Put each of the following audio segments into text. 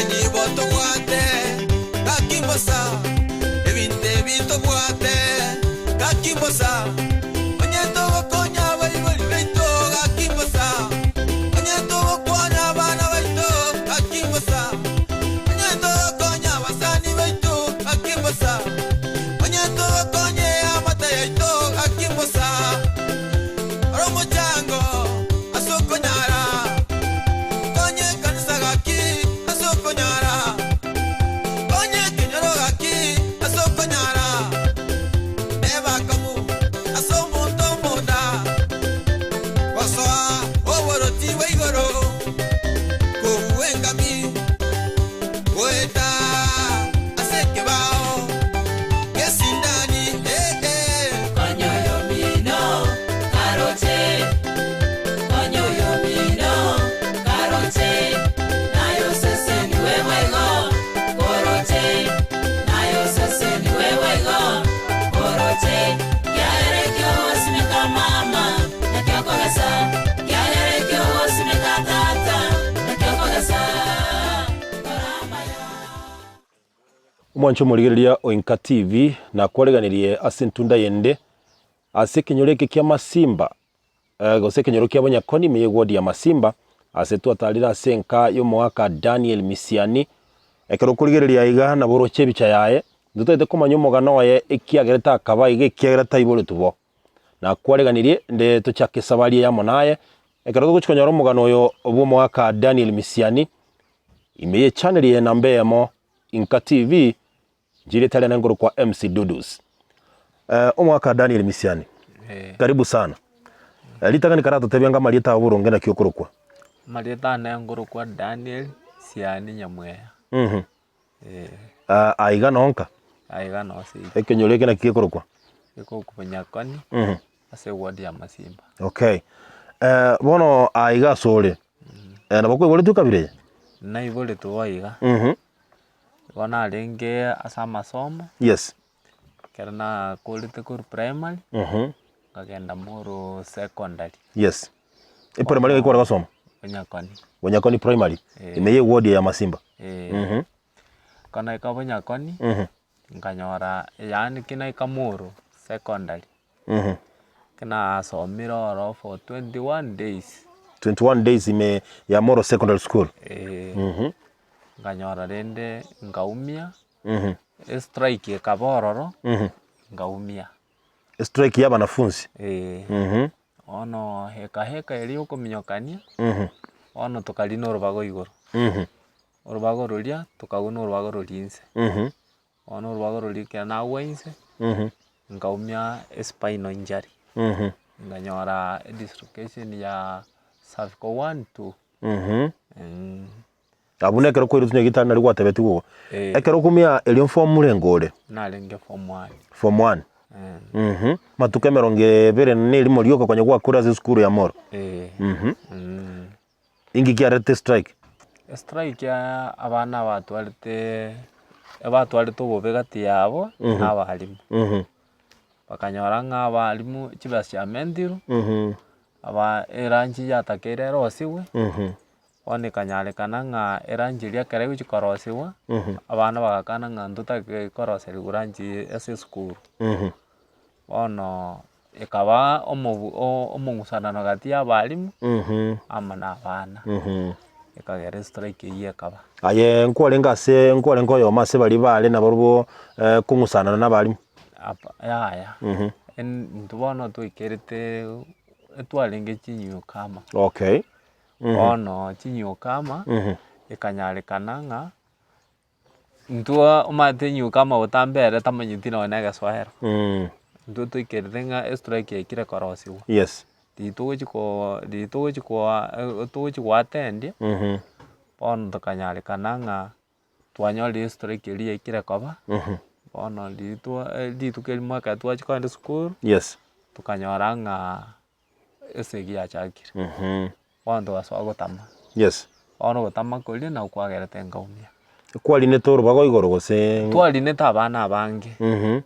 Enibo tobwate, gaki mbosa, Ebinto ebi tobwate, gaki mbosa, Onye togokonya abaibori baito, gaki mbosa, Onye togokwana abana baito, gaki mbosa, Onye togokonya abasani baito, gaki mbosa, Onye togokonya eamate yaito, gaki mbosa. Ore omochango ase okonyara, Konya ekanisa gaki ase okonyara, Konya ekenyoro gaki ase okonyara, Neba akong'u ase omonto omonda, Gosoa oboroti bwa igoro, Kobua engami goeta ase ekebao gi'esindani, eh, eh. Konya oyomino karoche, konya oyomino karoche, naye oseseniwe boigo koroche, naye oseseniwe boigo koroche, kiagera ekio ogosimeka mama nakio okogesa, kiagera ekio ogosimeka tata nakio okogesa. Kora amaya. Omwanche omorigereria o Inka TV nakwareganirie ase entunda yende ase ekenyoro eke kia Masimba eh, gose ekenyoro kia Bonyakoni ime y'eward ya Masimba ase twatarire ase enka y'omogaka Daniel Misiani. Ekero okorigereria iga nabo oroche ebicha yaye, ntotagete komanya omogano oye ekiagerete akaba iga ekiagera taiboretwe bo. Nakwareganirie nde tochake esabari eye amo naye, ekero togochia konyora omogano oyo bw'omogaka Daniel Misiani ime y'echaneli eye namba eyemo Inka TV, Inche rieta riane nkorokwa MC Dudus. Eh, omwaka Daniel Misiani, Eh. karibu sana. Eh, ritang'ani karatotebia ng'a amarieta ao boronge naki okorokwa? Amarieta ane nkorokwa Daniel Siani Nyamweya. Mhm. Eh. Ah, aiga nonka? Aiga noo seito. Ekenyoro eke naki gekorokwa? Gekorokwa Bonyakoni, Mhm. ase eward ya Masimba. Okay. Eh, bono aiga ase ore, eh, nabo kwaiboretwe ekabira eye? Naiboretwe bo iga. Mhm. Igo narenge ase amasomo, Yes. ekero nakorete korwa primary, Mhm. nkagenda moro secondary. Yes. Eprimary ng'ai kware gosoma? Bonyakoni. Bonyakoni primary, Eh. ime ye ward ya Masimba. Eh. Mhm. Ekero naika Bonyakoni, Mhm. nkanyora yaani ki naika moro secondary. Mhm. Ekero nasomire oro for 21 days. 21 days ime ya Moro Secondary School. Eh. Mhm. Nkanyora rende nkaumia, Mhm. estrike ekaba ororo, Mhm. nkaumia. Estrike ya abanafunzi. Eh. Mhm. Bono heka heka eria okominyokania, Mhm. bono tokarina orobago igoro. Mhm. Orobago roria, tokagwa na orobago roria inse. Mhm. Bono orobago roria ekero nagwa inse, Mhm. nkaumia espinal injury. Mhm. Nkanyora edislocation ya cervical one, two. Mhm. Abwo nekero kwairwe nyagetari nario gwatebetigwe igo. Eh. Ekero okumia erio form renge ore? Narenge form one. Form one. Eh. Mhm. Matuko emerongo ebere na erimo rioka konya gwakure ase esukuru ya Moro. Eh. Mhm. Mm. Inki kiarete estrike? Estrike ya abana batwarete ebatwarete obobe gati yabo na abalimu. Mhm. Bakanyora ng'a abalimu chibesa chiamentirwe, Mhm. aba eranchi yatakeire erosigwe. Mhm. Bono ekanyarekana ng'a eranchi eria ekero egochia korosigwa, abana bagakana ng'a ntotake koroserigwa ranchi ase esukuru. Bono ekaba omobu o- omong'usanano gati ya abalimu, amo na abana, ekagera estrike eywo ekaba. Aye nkwarenge ase nkwarenge oyomo ase baria bare nabarobwo kong'usanana na abalimu? Apa yaya, intwe bono twaikerete etwarenge chinyukama. Okay. Bono chinyukama, ekanyarekana ng'a intwe omanyete enyukama botambe ere tamanyeti nonye na egesoero. Intwe twaikerete ng'a estrike yaikire korosigwa. Yes. Riria togochi koo riria togochi koa togochi goatendia, bono tokanyarekana ng'a twanyorire estrike eria yaikire koba, bono riria twa rituko erimo ekero twachia kogenda esukuru, Yes. tokanyora ng'a esegi yachakire, bono togasoa gotama. Yes. Bono ogotama koria nabo kwagerete nkaumia. Kwarinete orobago igoro gose? Twarinete abana abange,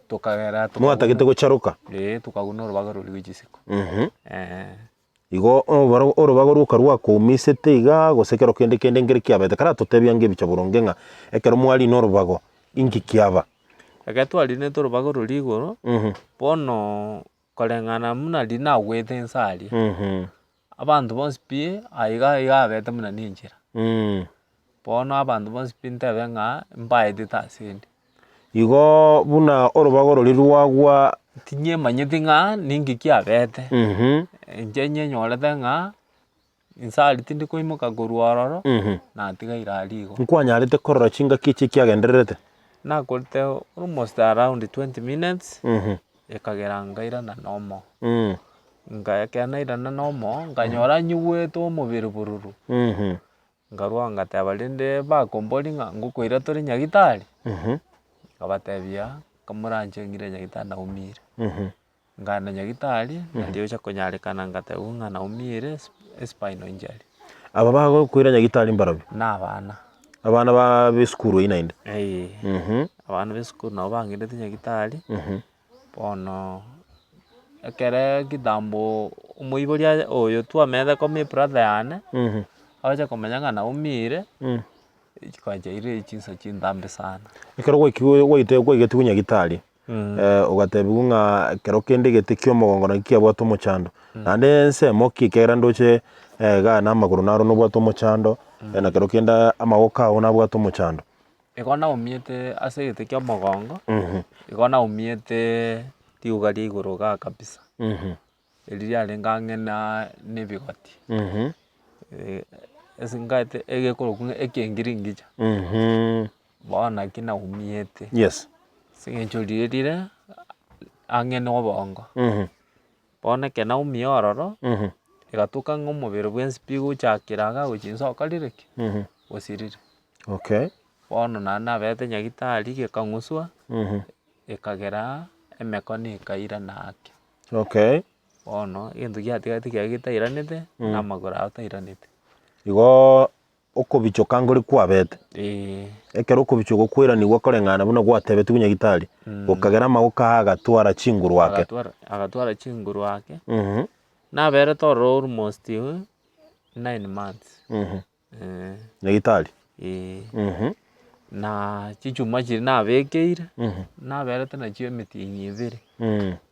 tokagera Mwatagete gocharoka? Eeh tokaguna orobago roria gochia isiko. Eeh. Igo oboro orobago rwoka rwakoumisete igaa gose ekero kende kende nkere kiabete, karatotebie ange ebicha boronge ng'a ekero mwarina orobago inki kiaba? Ekero twarinete orobago roria igoro, bono koreng'ana buna riria nagwete inse aria, abanto bonsi pi aiga iga abete buna na enchera. Bono abanto bonsi pi ntebe ng'a mbaetete ase ende. Igo buna orobago roria rwagwa. Tinyemanyeti ng'a ninki kiabete, inche nyenyorete ng'a inse aria tindi koimoka korwa ororo, natigaire aria igo. Nkwanyarete korora chingaki echi ekiagendererete? Nakorete almost around 20 minutes, ekagera nkairana na omoo. Nka ekero nairana na omoo, nkanyora nyigwete omobere bororo. Nkarua ngateba rende bakomboria ng'a ngokoira tore nyagitari, nkabatebia kamoranche ng'ire nyagitari naumire. Nkaenda nyagitari, nario gocha konyarekana ngatebigwa ng'a naumire espinal injury. Aba bagokoira nyagitari mbarabwo? Na abana. Abana ba esukuru eyio naende? Eeh, abana ba esukuru nabo bang'irete nyagitari. Bono ekere kitambo omoibori aye oyo twamenyete kome ebrother yane, agocha komenya ng'a naumire, chikonya chiairire chinsa chintambe sana. Ekero gwaikigwe gwaite kwaigetigwe nyagitari, ogatebiwa ng'a ekero kende egete kia omogongo naki kiabwate omochando, naende ensemo ki ekiagera ndoche igaa na amagoro naro nobwate omochando, na kero kende amagoko ao nabwate omochando. Igo naumiete ase egete kia omogongo, igo naumiete riuga ria igoro igaa kabisa, erio riarenge ang'e na na ebigoti, ase nkaete egekorokwa ng'a ekengiringicha, bono naki naumiete, Yes. ase eng'encho riria rire ang'e na obongo. Bono ekero naumia ororo, egatoka ng'a omobere bwensi pi gochakera iga gochia inse okorire ki? Osirire. Okay. Bono naende nabete nyagitari gekang'uswa, ekagera emekono ekairana ake. Okay. Bono egento giatigarete kiaye getairanete, na amagoro ao tairanete. Igoo okobichoka nkori kwabete, Eeh. ekero okobichoka okoiranigwa koreng'ana buna gwatebetigwe nyagitari, gokagera amagoko aa agatwara chinguru ake. Agatwara agatwara chinguru ake, naberete ororo almost 9 months. Nyagitari? Eeh. Na chichuma chiria nabekeire, naberete nachio emetienyi ebere,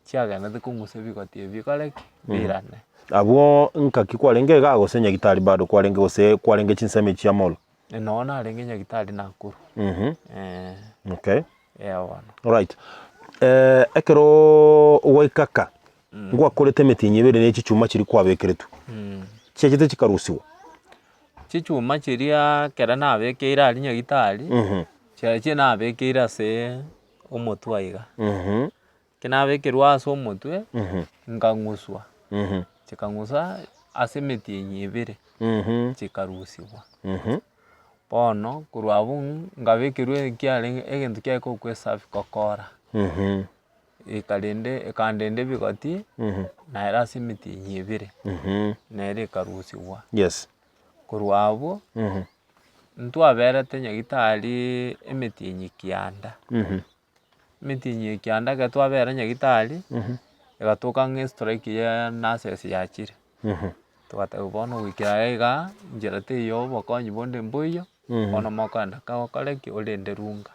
chiagenderete kong'usa ebigoti ebi bikore ki? Birane. Abwo nkaki kwarenge igaa gose nyagitari bado kwarenge gose kwarenge chinsemo echi chia molo? Noo narenge nyagitari Nakuru. Eh. Okay. Eeh bono. Alright. Ekeroo gwaika ka, ngwakorete emetienyi ebere ne chichuma chiria kwabekeretwe, chiachete chikarusiwa? Chichuma chiria ekero nabekeire aria nyagitari, chiachire nabekeire ase omotwe aiga. Ekero nabekerwa ase omotwe, nkang'uswa, chikang'usa ase emetienyi ebere, chikarusiwa. Bono korwa abwo nkabekerwa ekiarenge egento kiaye korokwa ecervical collar, ekarende ekandenda ebigoti, nere ase emetienyi ebere, nere ekarusiwa. Yes. Korwa abwo, ntwaberete nyagitari emetienyi kianda. Emetienyi eye kianda ekero twabera nyagitari, egatoka ng'a estrike ya nurses yachire, togateba bono goikera iga igaa, nchera teiyo obokonyi bonde mboiyo, bono mokogenda ka okore ki? Orende runga.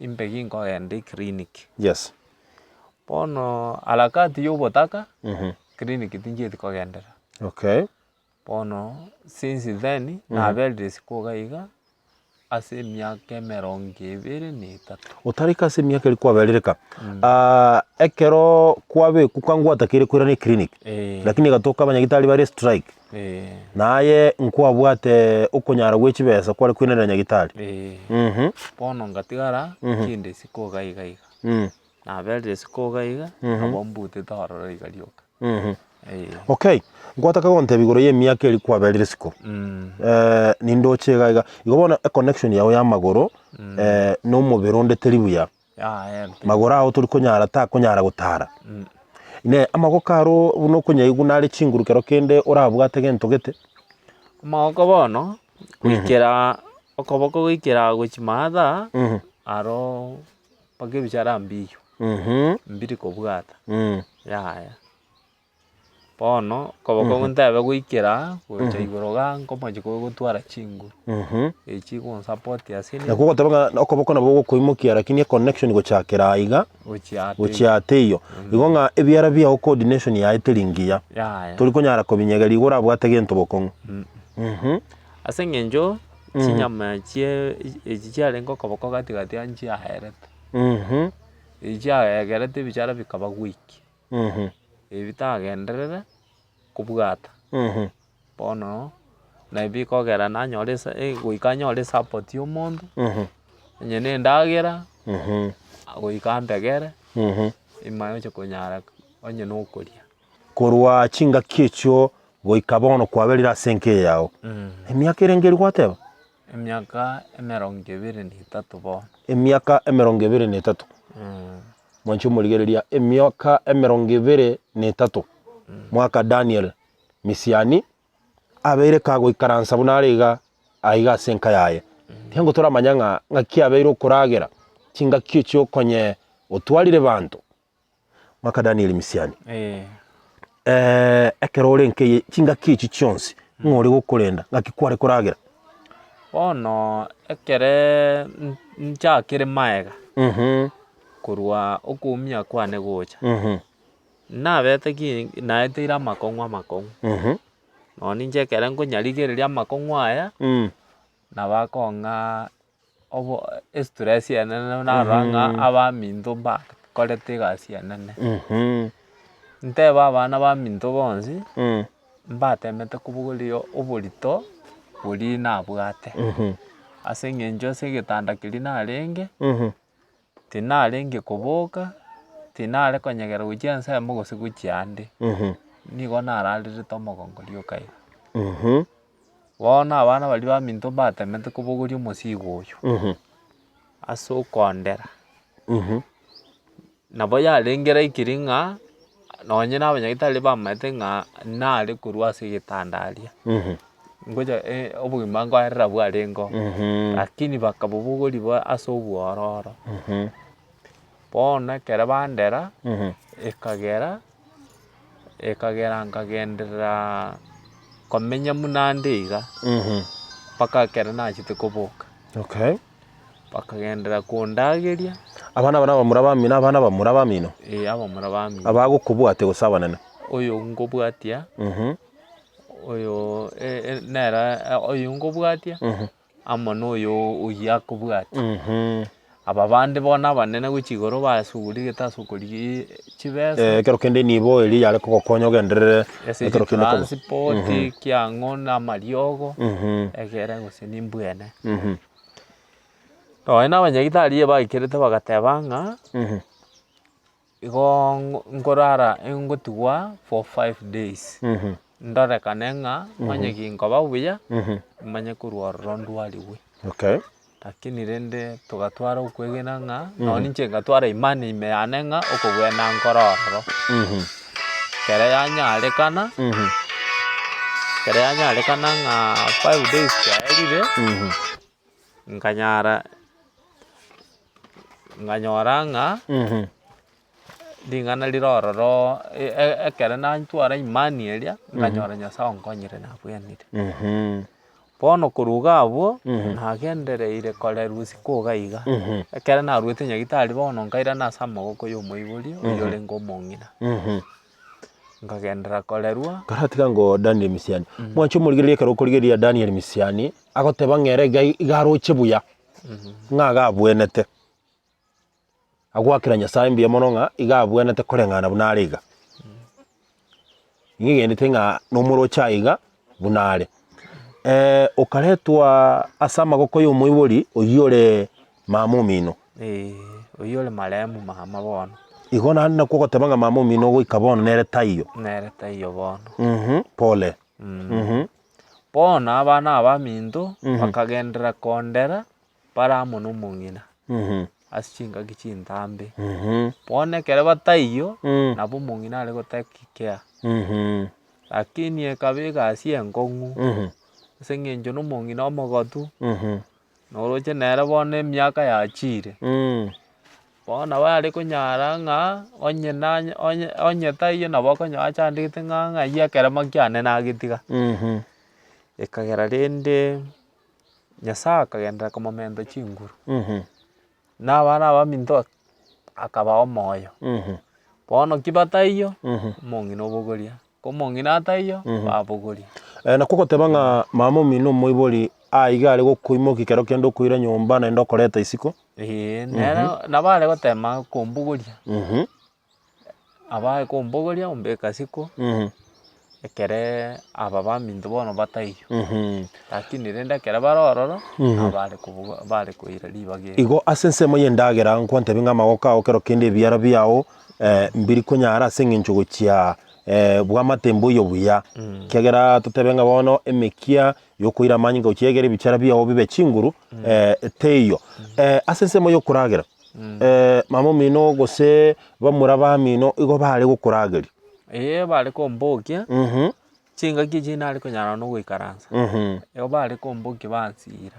Imbe ginkogenda eclinic. Yes. Bono harakati ya obotaka, clinic tinchieti kogenderera. Okay. Bono since then, naberire isiko iga iga, ase emiaka emerongo ebere na etato. Otarika ase emiaka eria kwaberire ka, ekero kwabekwa kwa ngwatakeire koirana eclinic, Eh. lakini egatoka abanyagitari bare strike, Eh. naye nkwabwate okonyara gwe chibesa kware koinanera nyagitari. Eh. Mh. Bono ngatigara, kinde isiko iga iga iga. Naberire isiko iga iga, nabo mbutete ororo iga rioka. Eh. Okay, nkwataka gontebia igoro ya emiaka eria kwaberire isiko. Nindoche iga iga, igo bono econnection yago ya amagoro na omobere onde teri buya. Yaya pi. Magoro ao tori konyara takonyara gotara. Inee, amagoko aro buna okonyaigwa nare chinguru kero kende orabwate gento gete? Amagoko bono, goikera okoboko goikera gochia maatha, aro mpaka ebichara mbiyo, mbiri kobwata, yaya. Bono okoboko ntebe goikera gocha igoro igaa nkomochi gotwara chinguru, echi chigonsapoti ase Nakwo ogoteba ng'a okoboko nabo gokoimokia lakini econnection gochakera aiga gochia ate gochia ate eyio. Igo ng'a ebiara biago coordination yaye teri ngiya, yaya. tori konyara kobinyegeria igo orabwate gento bokong'u. Ase eng'encho chinyama chie echi chiarenge okoboko gati gati aa nchiaerete, echi chiaegerete ebichara bikaba weak. Ebi bitagenderere kobwata, bono nabi bikogera nanyora esa goika nyore esupport ya omonto, onye na endagera, goika ambegere, imanye gocha konyara onye na okoria. Korwa chingaki echio goika bono kwaberire ase enka eye yao, emiaka erenge eria gwateba? Emiaka emerongo ebere na etato bono. Emiaka emerongo ebere na etato. Mwanche omorigereria, emiaka emerongo ebere na etato, mwaka Daniel Misiani abeire kagoikaransa buna are iga aiga ase enka yaye. Tiango toramanya ng'a ng'aki abeire okoragera chingaki echio okonye otwarire banto. Mwaka Daniel Misiani, ekero ore enka eye chingaki echi chionsi ng'o ore gokorenda ng'aki kware koragera? Bono ekere nchakire maega, korwa okoumia kwane gocha, nabete ki naeteire amakong'u amakong'u, nonye ninche ekere nkonyarigereria amakong'u aya, nabo akong'a obo estress enene narora ng'a abaminto mbakorete egasi enene. Ntebe abana baminto bonsi. Mbatemete kobogoria oborito boria nabwate, ase eng'encho ase egetanda keria narenge, tinarenge koboka, tinare konyegera gochia ensemo gose gochia ande, nigo nararerete omogongo rioka iga. Bono abana baria baminto mbatemete kobogoria omosigo oyo, ase okondera. Nabo yarenge likely ng'a nonye na abanyagitari bamaete ng'a nare korwa ase egetanda aria, ngocha obogima nkoerera bwarenge oo, lakini bakabobogoria bwa ase obwororo. Bono ekero bandera, ekagera, ekagera nkagenderera komenya buna nde iga, mpaka ekero nachete koboka. Okay. Bakagenderera kondageria. Abana aba nabamura bamino, abana abamura bamino? Ee, abamura bamino. Abagokobwatia gose abanene? Oyo nkobwatia, oyo nere oyo nkobwatia, amo na oyo oyio akobwatia. Aba bande bono abanene gochia igoro basugurigete ase okorigia chibesa. Ekero kende nibo eria yare kogokonya ogenderere Ase ekero kende koba. chitransport, kiang'o na amariogo, egere gose nimbwene. Nonye na abanyagitari ebaikerete bagateba ng'a, igo nkorara ngotigwa for five days, ndorekane ng'a onye ginkoba buya, manye korwa ororo ndwarigwe. Okay. Lakini rende togatwara okwegena ng'a nonye inche ngatwara imani ime yane ng'a okobwena nkore ororo. Ekero yanyarekana, ekero yanyarekana ng'a five days chiaerire, nkanyara nkanyora ng'a ring'ana rire ororo ekero natwara imani eria, nkanyora Nyasaye onkonyire nabwenire. Bono korwa iga abwo, nagendereire korerwa isiko iga iga, ekero naruete nyagetari bono nkairana ase amaboko ya omoibori oyio orenge omong'ina. Nkagenderera korerwa. Karatiga ngo Daniel Misiani. Mwanche omorigereria ekero okorigereria Daniel Misiani, agoteba ng'a ere iga iga aroche buya, ng'a iga abwenete. Agoakera Nyasae mbuya mono ng'a iga abwenerete koreng'ana buna are iga. Nigo ng'a nomoroche aiga buna are. Okaretwa ase amaboko ya omoibori oyio ore mama omino. Eeh, oyio ore marehemu mama bono. Igo naende nakwo ogoteba ng'a mama omino goika bono nere taiyo. Nere taiyo bono. Mh, pole. Mh. Bono abana abaminto bakagenderera kondera bare amo nomong'ina ase chingaki chintambe. Bono ekero bataiyo, nabo omong'ina are gotake care. Lakini ekaba egasi enkong'u, ase eng'encho na omong'ina omogotu, noroche nere bono emiaka yachire. Bono nabo are konyara ng'a onye nanye onye onye taiyo nabo okonyora achandegete ng'a ng'ai ekerema kiane nagetiga. Ekagera rende Nyasaye akagenderera komomenta chinguru, na abana abaminto akabaa omoyo. Bono ki bataiyo, omong'ina obogoria, ko omong'ina ataiyo, babogoria. Nakwo ogoteba ng'a mama omino omoibori aiga are gokoimokia ekero kende okoira nyomba naende okoreta isiko. Eeh, nere nabo are gotema kombogoria. Abae kombogoria ombeka isiko, ekere aba baminto bono bataiyo, lakini rende ekere bare ororo, nabo bare kobogo bare koira ribaga eri. Igo ase ensemo y'endagera nkwantebie ng'a amagoko ao kero kende ebiara biao mbiri konyara ase eng'encho gochia bwamate mboiyo buya, ekiagera totebe ng'a bono emekia yokoira amanyinga gochia egere ebichara biao bibe chinguru teiyo. Ase ensemo y'okoragera. Mama omino gose bamura bamino igo bare gokorageria. Ee bare kombokia, chingaki echi nare konyara na ogoikaransa, igo bare kombokia bansira.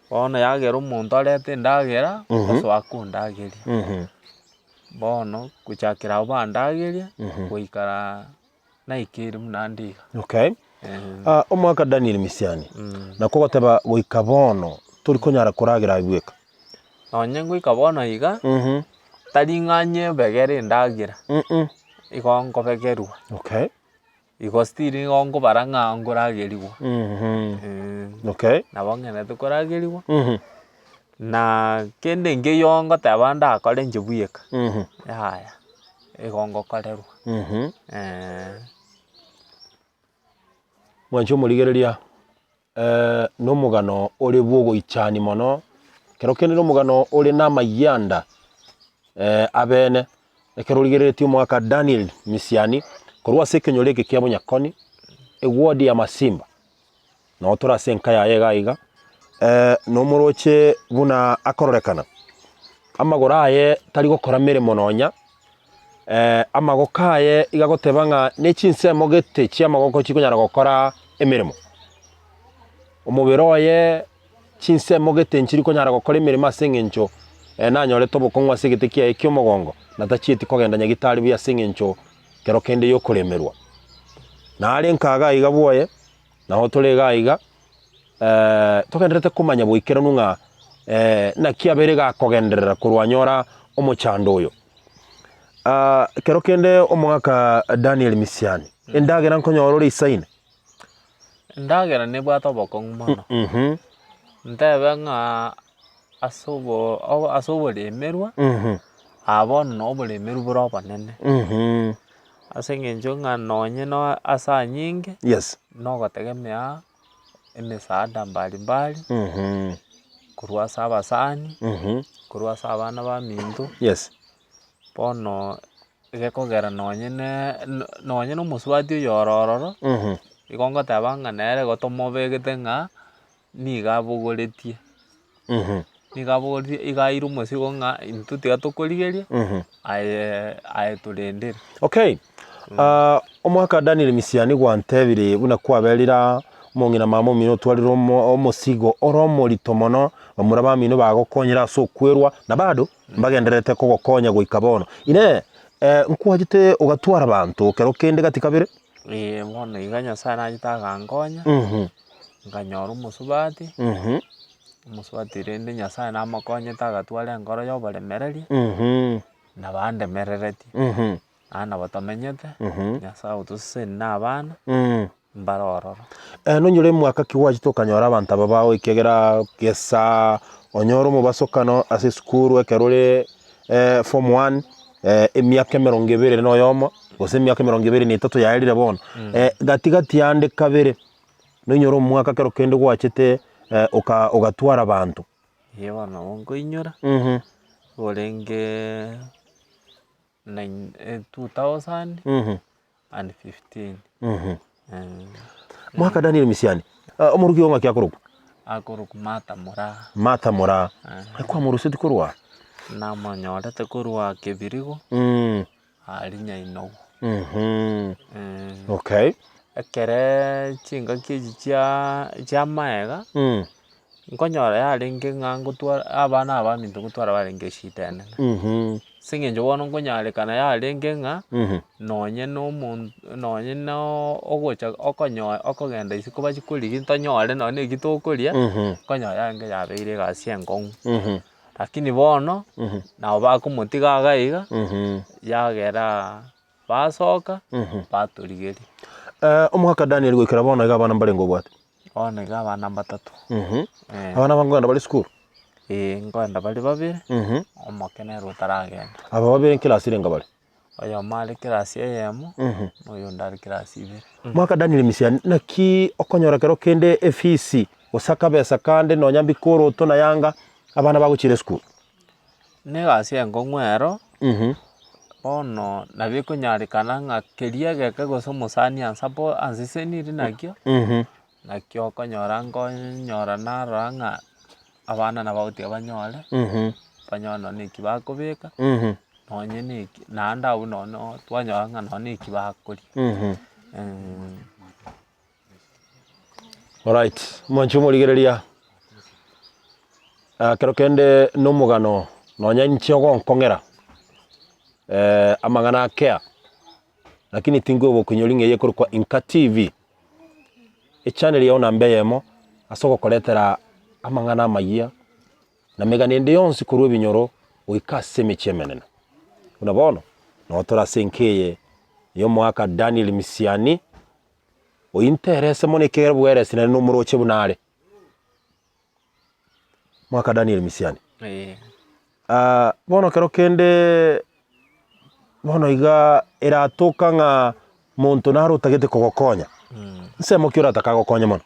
Bono yagera omonto arete endagera, osoa kondageria. Bono gochakera abwo bandageria, goikaraa naikire buna ande iga. Okay. Omwaka Daniel Misiani, nakwo ogoteba goika bono tori konyara koragera aye bweka. Nonye ngoika bono iga, tari ng'a nyebegere endagera, igo nkobegerwa. Okay. Igo still nigo nkobara ng'a nkoragerigwa. Okay. Nabo ng'enete koragerigwa, na kende nkeiyo ngoteba ndakore inche bweka, yaya, igo ngokorerwa. Mwanche omorigereria, nomogano ore bwogoichani mono, ekero kende nomogano ore namayianda abene, ekero origereretie omwaka Daniel Misiani, korwa ase ekenyoro eke kia Bonyakoni, eward ya Masimba, noo tore ase enka yaye iga iga, nomoroche buna akororekana, amagoro aye tari gokora meremo nonya. Amagoko aye iga agoteba ng'a ne chinsemo gete chi'amagoko chikonyara gokora emeremo. Omobere oye chinsemo gete nchiri konyara gokora emeremo ase eng'encho nanyorete obokong'u ase egete kiaye ki'omogongo, na tachieti kogenda nyagitari buya ase eng'encho kero kende y'okoremerwa. Nare nka iga iga bwoye, nabo tore iga iga. Togendererete komanya boikeranu ng'a naki abeire gakogenderera korwa anyora omochando oyo. Ekero kende omogaka Daniel Misiani, endagera nkonyora ore isaine? Endagera nebwate obokong'u mono, ntebe ng'a ase obo ase oboremerwa, aa bono na oboremerwa bore obonene. Ase eng'encho ng'a nonye na ase anyinge, Yes. nogotegemea emesaada mbari mbari, korwa ase abasani, korwa ase abana baminto, Yes. bono egekogera nonye ne nonye na omosubati oyo ore ororo, igo ngoteba ng'a nere igo tomobegete ng'a nigo abogoretie, nigo abogoretie igo aire omosigo ng'a intwe tiga tokorigeria, aye aye torendere. Okay, omwaka Daniel Misiani gwantebire buna kwaberire aa, omong'ina mama omino otwarire omo omosigo ore omorito mono, bamura bamino bagokonyire ase okwerwa, na bado mbagendererete kogokonya goika bono. Inee, nkwachete ogatwara abanto kero kende gati kabere? Eeh bono iga Nyasaye nachete agankonya. Nkanyora omosubati, omosubati rende Nyasaye namokonyete agatwara enkoro ya oboremereria, nabo andemereretie, naende nabo tomenyete, Nyasaye otoseseni na abana, mbare ororo. Nonyore mwaka ki gwachete okanyora abanto aba bao ekiagera gesa onyore omobasokano ase esukuru ekero ore form one, emiaka emerongo ebere na oyomo, gose emiaka emerongo ebere na etato yaerire bono, gati gati ande kabere. Noinyore omwaka ekero kende gwachete oka ogatwara abanto. Eeh bono nabo nkoinyora, orenge. 2015. Mwaka Daniel Misiani, omoruki oyo ng'aki akorokwa? Akorokwa Martha Moraa. Martha Moraa. Kwamorusetie korwa aa? Namonyorete korwa Kebirigo, aria Nyainogo. Okay. Ekere chingaki echi chia chiamaega, nkonyora yarenge ng'a ngotwara abana aba baminto ngotwara barenge eshida enene. Ase eng'encho bono nkonyarekana yarenge ng'a, nonye na omonto nonye na ogocha okonyo okogenda isiko bachie korigia ntonyore nonye na eki tokoria, nkonyora yarenge yabeire egasi enkong'u. Lakini bono, nabo bakomotiga iga iga, yagera basoka, batorigeria. Omogaka Daniel goikera bono iga abana mbarenge obwate? Bono iga abana mbatato. Abana aba nkogenda bare esukuru? Ee, nkogenda bare babere, omoke nere otaragenda. Aba babere nkirasi renge bare? Oyomo are kirasi eyemo, na oyonde are kirasi ibere. Mwaka Daniel Misiani, naki okonyora kero kende efisi gose akabesa kande nonya mbikoroto na yanga abana bagochiira esukuru? Na egasi enkong'u ero, bono nabo ekonyarekana ng'a keria egeke gose omosani ansapo anseseniri nakio, nakio okonyora nkonyora narora ng'a abana nabo bagotiga banyore, banyore nonye na eki bakobeka, nonye na eki naende abwo nonye twanyora ng'a nonye na eki bakoria. Alright, mwanche omorigereria, ekero kende na omogano nonya inche ogonkong'era amang'ana akea, lakini tinkobokunyori ng'a eye ekorokwa Inka TV, echannel yao namba eyemo ase ogokoretera amang'ana amayia, na megano ende yonsi korwa ebinyoro goika ase emechie emenene. Buna bono, noo tore ase enka eye ya omoaka Daniel Misiani, ointerese mono ekiagera bweresi naende nomoroche buna are. Mwaka Daniel Misiani. Ee. Bono ekero kende bono iga eratoka ng'a monto naro otagete kogokonya, nsemo ki oratake agokonye mono?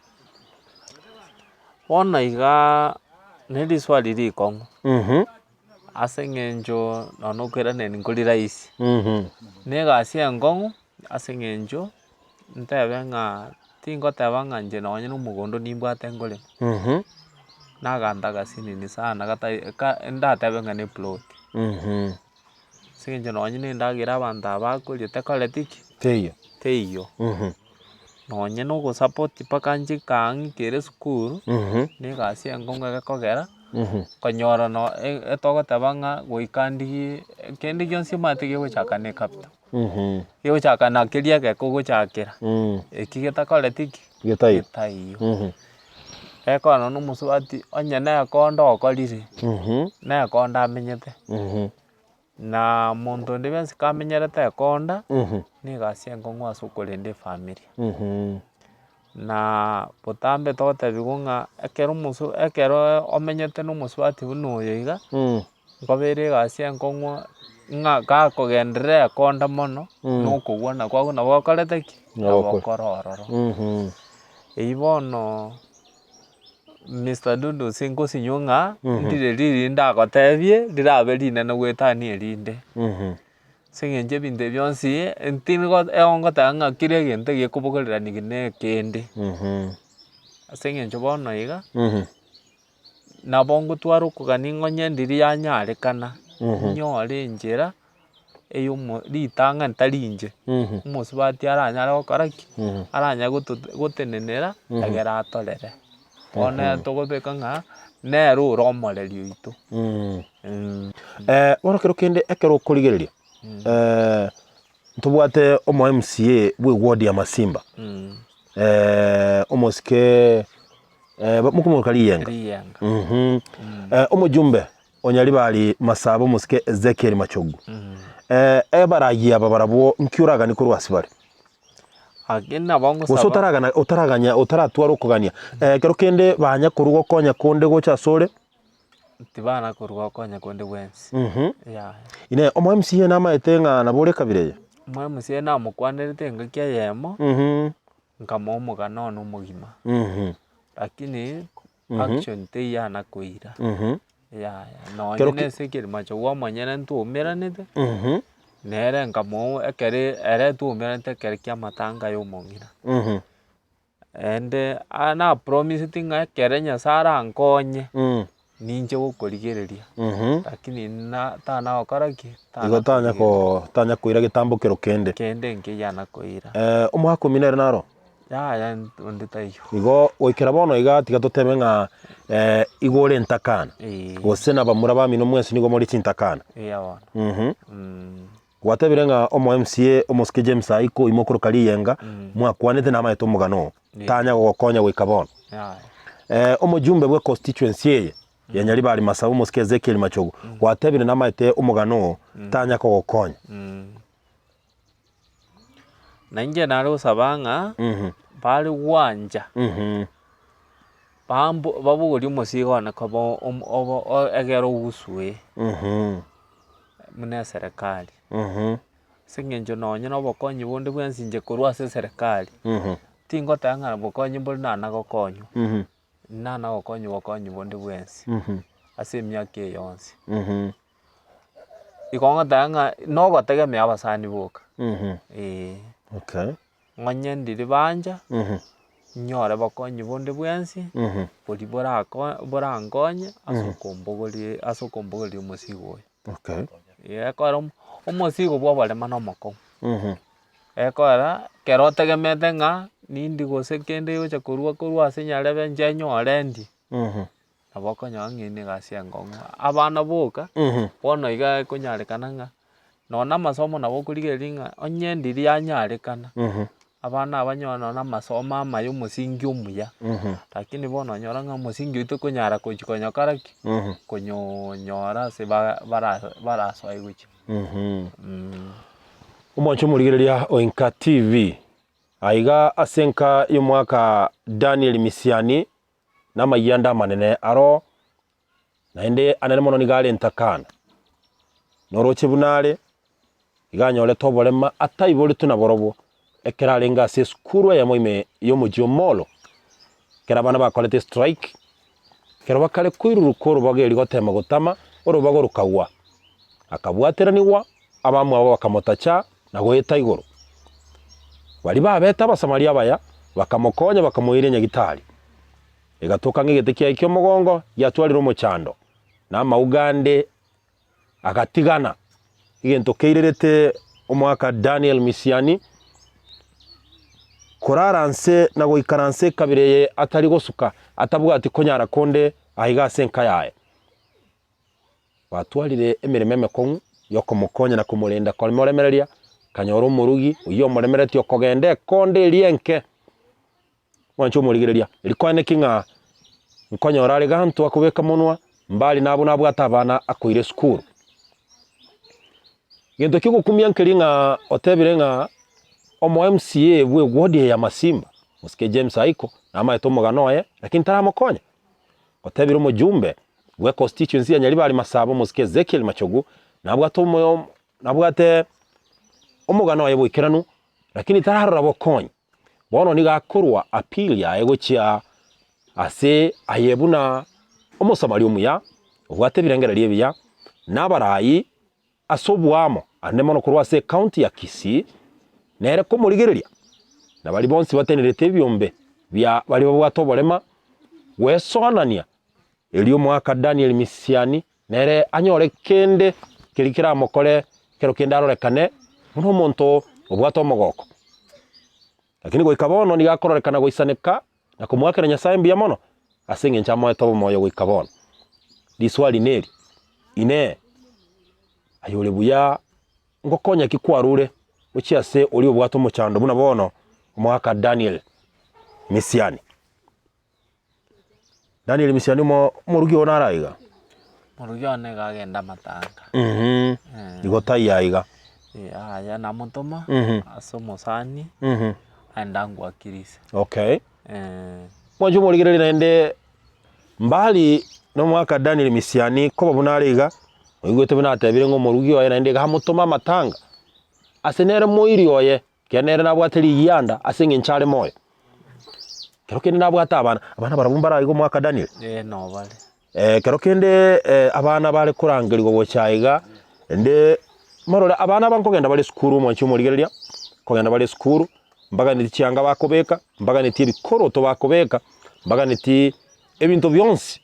Bono igaa ne riswali rikong'u, ase eng'encho nonya okoiraneria nkori rahisi, na egasi enkong'u ase eng'encho ntebe ng'a tingoteba ng'a inche nonye na omogondo nimbwate nkorema, naganta agasinini sana gatari ka ndatebe ng'a ne eplot. Ase eng'encho nonye na endagera abanto aba bakoria tekoreti ki? Teiyo. Teiyo. Nonye na ogosapoti mpaka nchike ng'ikere esukuru, na egasi enkong'u egekogera, konyora no etogoteba ng'a goika ndigie kende gionsi omanyete gegochaka na ecapital. Gegochaka na keria egeka ogochakera, eki getakoreti ki? Getaiyo. Getaiyo. Ekero nonye na omosubati onye na ekonda okorire, na ekonda amenyete, na monto onde bwensi kamenyerete ekonda, na egasi enkong'u ase okorenda efamilia. Na botambe togotebiwa ng'a ekero omosu ekero omenyete na omosubati buna oyo iga, nkobere egasi enkong'u ng'a gakogenderera ekonda mono, na okogwana kwago nabo gokorete ki? Nabo kore ororo. Eywo bono Mister Dudu sinkosinywa ng'a ndire riri ndagotebie rirabe rinene goetania erinde. Ase eng'encho ebinto ebi bionsi, ntingo egongoteba ng'a kera egento gekobogoreranigwa na ekende. Ase eng'encho bono iga, nabo ngotwara okogania ng'a onye ndiria yanyarekana, nyore enchera eyomo ritang'ani tari inche, omosubati aranyare gokora ki? Aranyare goto gotenenera egere atorere. Bono ere togobeka ng'a nere ore omoreri oito. Bono kero kende ekero okorigereria, ntobwate omo MCA bwa eward ya Masimba, omosike mokomoroka Riyenga, Riyenga. Omojumbe o Nyaribari Masaba omosike Ezekiel Machogu, ebaragi aba barabwo nki oraganie korwa ase bare? Ake nabo Gose ngosaba. otaragana otaraganya otaratwara okogania, ekero kende banya korwa gokonya konde gocha asore. Tibana korwa gokonya konde bwensi, yaya. Inee, omo MCA namaete ng'a nabo ore ekabira eye? Omo MCA namokwanerete engaki eyemo, nkamoa omogano one omogima, lakini action teiyo ana koira, yaya. Nonye Kero na ki- ase ekerima chogwa omonyene ntwaumeranete. Nere nkamoa ekere ere twaumerete ekere kia amatanga ya omong'ina. Naende napromiseti ng'a ekere Nyasaye arankonye, ninche gokorigereria, lakini na tana gokora ki? Igo tanya ko tanya koira getambokero kende. Kende nkeiyo ana koira. Omwaka omino ere naro? Yaya onde taiyo. Igo goikera bono iga tiga totebe ng'a igo ore entakana, Eeh. gose na bamura bamino mwensi nigo more chintakana. Eya bono. Gwatebire ng'a omo MCA omosike James Aiko oime okoroka riyenga, mwakwanete namaete omogano oo, tanya gogokonya goika bono. Omojumbe bwe constituency eye ya Nyaribari Masabu omosike Ezekiel Machogu, gwatebire namaete omogano oo, tanya kogokonya. Na inche nare gosaba ng'a, bare gwancha, bambo babogorie omosigo one koba omo obo egere ogusue. Buna eserekari, ase eng'encho nonye na obokonyi bonde bwensi inche korwa ase eserekari, tingoteba ng'a bokonyi mbore nana gokonywa, nana gokonywa bokonyi bonde bwensi, ase emiaka eye yonsi. Igo ngoteba ng'a na ogotegemea abasani boka, eh. Okay. Ng'onye ndiri bancha, nyore bokonyi bonde bwensi, boria borako borankonye ase okombogoria ase okombogoria omosigo oyo. Okay. Ekero omosigo bwa oborema na omokong'u, ekora ekero otegemete ng'a nindi gose kende gocha korwa korwa ase nyarebe inche nyore ndi, nabo okonyora ng'a eye na egasi enkong'u. Abana boka, bono iga ekonyarekana ng'a Nonya na amasomo nabo okorigereria ng'a onye ndiri yanyarekana, abana aba banyore nonya na amasomo amaya omosingi omuya, lakini bono onyora ng'a omosingi oyio tokonyara gochia konyokora ki? Konyonyora ase ba- bara barasoe gochia. Omwancho omorigereria o Inka TV, aiga ase enka y'omwaka Daniel Misiani, namayianda amanene aro Naende anene mono nigo are entakana, noroche buna are, iga anyorete oborema ataiboretwe naborobwo, ekero arenge ase esukuru eyemo ime y'omochie o Molo, ekero abana bakorete estrike, ekero bakare koiruruka orobago erio gotema gotama, orobago rokagwa, akabwateranigwa, abamwabo bakamotacha na goeta igoro. Baria babete Abasamaria abaya, bakamokonya bakamoira enyagitari. Egatoka ng'a egete kiaye ki'omogongo giatwarire omochando, na amauga ande agatigana. Egento keirerete omwaka Daniel Misiani korara nse na goikaransa ekabira eye atari gosuka, atabwati konyara konde aiga ase enka yaye. Batwarire emeremo emekong'u y'okomokonya na komorenda komoremereria, akanyora omorugi oyio omoremeretie okogenda ekonda eria enke. Mwanche omorigereria, erio koaneki ng'a nkonyora are ganto akobeka monwa, mbari nabwo nabwate abana akoira esukuru. Gento kiogokumia nkeri ng'a otebire ng'a omo MCA bwe eward eye ya Masimba, Mosike James Aiko, namaete omogano oye, lakini taramokonya. Otebire omojumbe bwe constituency ya Nyaribari Masaba Omosike Ezekiel Machogu, nabwate omoyo nabwate omogano oye boikeranu, lakini tararora bokonyi. Bono nigo akorua appeal yaye gochia ase aye buna Omosamaria omuya, obwate ebirengererio ebiya, na abarai ase oboamo, ande mono korwa ase ecounty ya Kisii, nere komorigereria, na baria bonsi batenerete ebiombe bia baria babwate oborema, gwesoanania, erio omwaka Daniel Misiani Nere anyore kende keria keramokore ekero kende arorekane buna omonto obwate omogoko. Lakini goika bono nigo akororekana goisaneka na komoakera Nyasae mbuya mono ase eng'encho amoete obomoyo goika bono. Riswali neri, Inee! Aye ore buya ngokonya ki kwarure gochia ase oria obwate omochando buna bono omogaka Daniel Misiani? Daniel Misiani omo omorugi oo nare aiga? Morugi one iga agenda amatanga. Mh, igo taiyo aiga. Yaya namotoma ase omosani aende angwakirise. Okay. Mwanche omorigereria naende mbari na omwaka Daniel Misiani koba buna are iga, oigwete buna atebire ng'a omorugi oye naende iga amotome amatanga, ase nere moiri oye. Ekiagera nere nabwate rigianda ase engencho are moyo. Kero kende nabwate abana, abana barabwo mbare aiga omwaka Daniel. Ee nobare. Ekero kende abana bare korangerigwa gocha aiga, ende. Morore abana aba nkogenda bare esukuru omwanchi omorigereria, nkogenda bare esukuru, mbaganeti chianga bakobeka, mbaganeti ebikoroto bakobeka, mbaganeti ebinto bionsi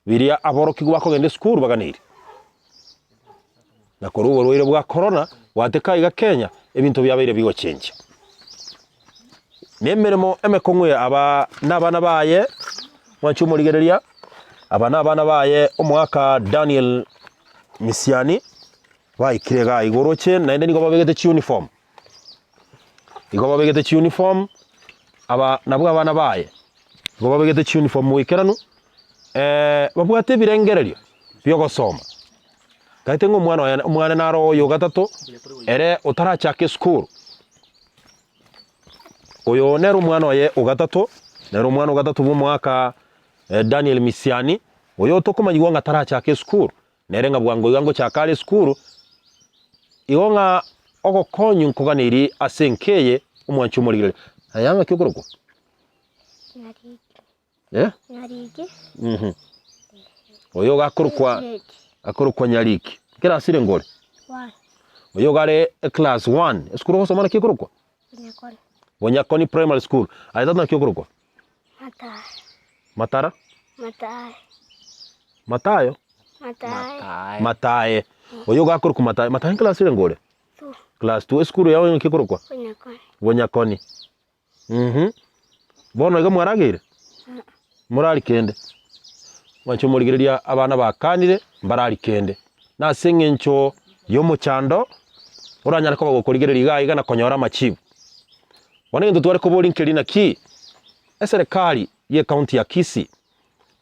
biria aborokigwa bakogenda esukuru baganeiri. Na korwa oborwaire bwa korona gwateka aiga Kenya, ebinto biabeire bigochenchia. Na emeremo emekong'u eye aba nabana baye, mwanche omorigereria, aba nabana baye omwaka Daniel Misiani, baikire igaa iga oroche naende nigo babegete chiuniform, igo babegete chiuniform, aba nabwo abana baye, igo babegete chiuniform boikeranu, babwate ebirengererio biogosoma. Kaete ng'a omwana oye omwana naro oyo ogatato, ere otarachaka esukuru. Oyo nere omwana oye ogatato, nere omwana ogatato bw'omwaka Daniel Misiani, oyo otokomanyigwa ng'a tarachaka esukuru, nere ng'a bwango iga ngochaka are esukuru, igo ng'a ogokonywa nkoganeiri ase enka eye omwanchi omorigereria. Aya ng'aki okorokwa? Nyariki. Eh? Nyariki. Mhm. Oyo iga akorokwa Grade akorokwa Nyariki. Ekerasi renge ore? one. Oyo iga are eclass one. Esukuru ogosoma naki ekorokwa? Bonyakoni. Bonyakoni Primary School. Aye tata naki okorokwa? Matayo. Matara? Matayo. Matayo? Matayo. Matae. Matae. Oyo iga akorokwa Matae. Matae nkelasi renge ore? Two. Class two. Esukuru yao naki ekorokwa? Bonyakoni. Bonyakoni. Mh, bono iga mwarageire? Morari kende? Mwanche omorigereria abana bakanire mbarari kende, na ase eng'encho y'omochando oranyare koba gokorigereria iga iga na konyora amachibu. Bono egento tware koboria nkeri naki, eserekari y'ecounty ya Kisii,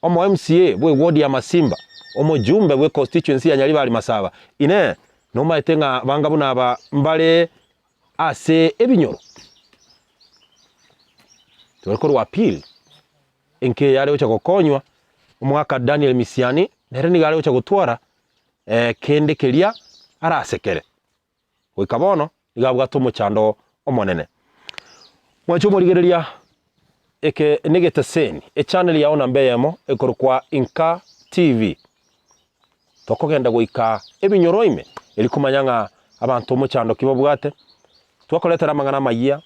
omo MCA bwe ward ya Masimba, omojumbe bwe constituency ya Nyaribari Masaba, inee, nomaete ng'a banga buna aba mbare Ase ebinyoro tore korwa appeal, enka eye yare gocha gokonywa, omogaka Daniel Misiani nere nigo are gocha gotwara kende keria arasekere. Goika bono nigo abwate omochando omonene. Mwanche omorigereria eke negeteseni, echannel yao namba eyemo ekorokwa Inka TV. Tokogenda goika ebinyoro ime, erio komanya ng'a abanto omochando ki babwate, twakoretera amang'ana amayia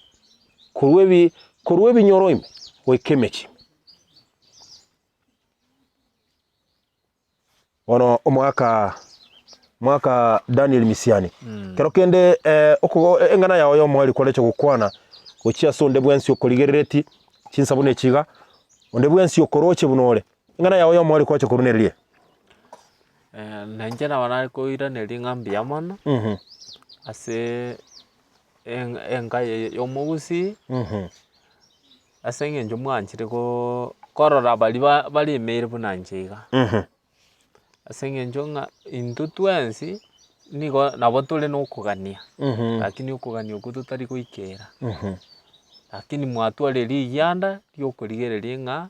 korwa ebi korwa ebinyoro ime goika emechie. Bono omwaka mwaka Daniel Misiani, kero kende okogo eng'ana yao ya omoerio koreche gokwana gochia ase onde bwensi okorigerereti chinsa buna echi iga, onde bwensi okoroche buna ore, Eng'ana yao y'omoerio koacha korunereria. Na inche nabo nare koiraneria ng'a mbuya mono, ase eng- enka eye ya omogusii, ase eng'encho mwanchire koo korora baria ba baremeire buna inche iga. Ase eng'encho ng'a intwe twensi, nigo nabo tore na okogania, lakini okogania okwo totari goikera, lakini mwatwarire rigianda riokorigereria ng'a.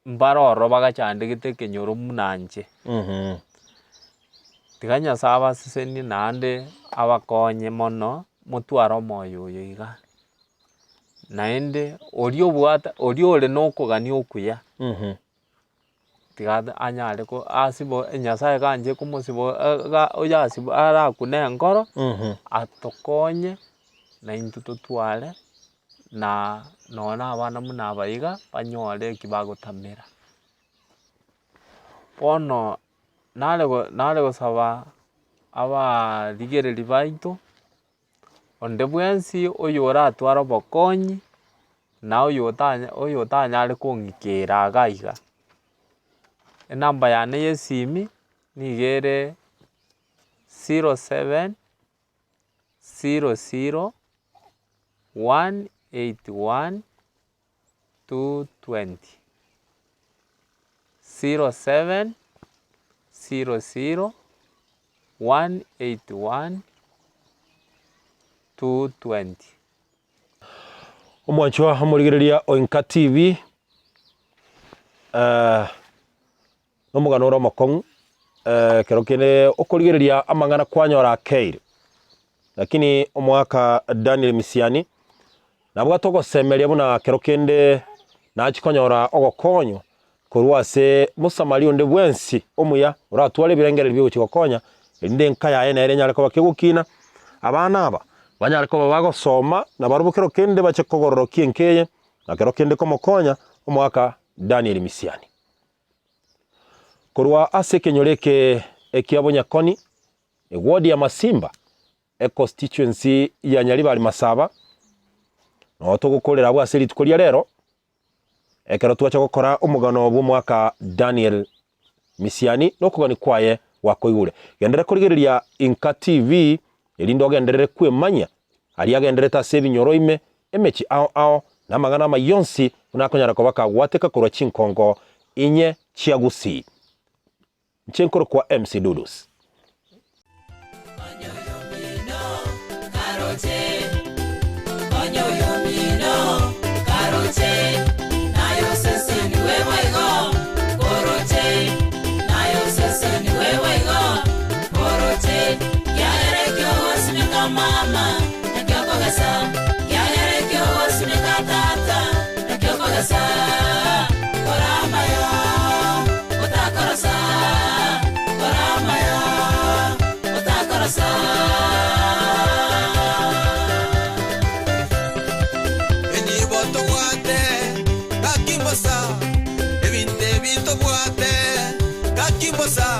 Mbare ororo bagachandegete ekenyoro buna inche. Tiga Nyasae abasesenie naende abakonye mono motware omoyo oyo iga. Naende oria obwate oria ore na okogania okuya, tiga anyare ko asibo Nyasae ganche komosiba ga oyasiba arakune enkoro, atokonye naintwe totware. Na nonya na abana buna aba iga, banyore eki bagotamera. Bono nare go nare gosaba abarigereri baito, onde bwensi oyoratware obokonyi, na oyotanya oyotanyare kong'ikera iga iga, enamba yane ya esimi niga ere 07. 00 181 220 07 00 181 220. Omwanchwa omorigereria o Inka TV, eh, Nomogano ore omokong'u, ekero kende okorigereria amang'ana kwanyora akeire. Lakini omwaka Daniel Misiani nabwate ogosemeria buna kero kende nachie konyora ogokonywa korwa ase Mosamaria onde bwensi omuya oratware ebirengererio biogochia gokonya. Erinde enka yaye nere enyare koba kegokina, abana aba banyare koba bagosoma, na barobwo kero kende bache kogororokia enka eye, na kero kende komokonya omogaka Daniel Misiani. Korwa ase ekenyoro eke ekia Bonyakoni, eward ya Masimba, econstituency ya Nyaribari Masaba, noo togokorera abwo ase rituko ria rero, Ekero twacha gokora omogano bw'omwaka Daniel Misiani nokogania kwaye gwakoigure. Genderera korigereria Inka TV erinde ogenderere kwemanyia aria agendererete ase ebinyoro ime, emechie ao ao, na amang'ana amaya onsi buna akonyara koba kagwateka korwa chinkongo inye chia Gusii. Inche nkorokwa MC Dudus. Otakorosa, kora amaya, otakorosa. Enibo tobwate, gaki mbosa, ebinto ebi tobwate, gaki mbosa.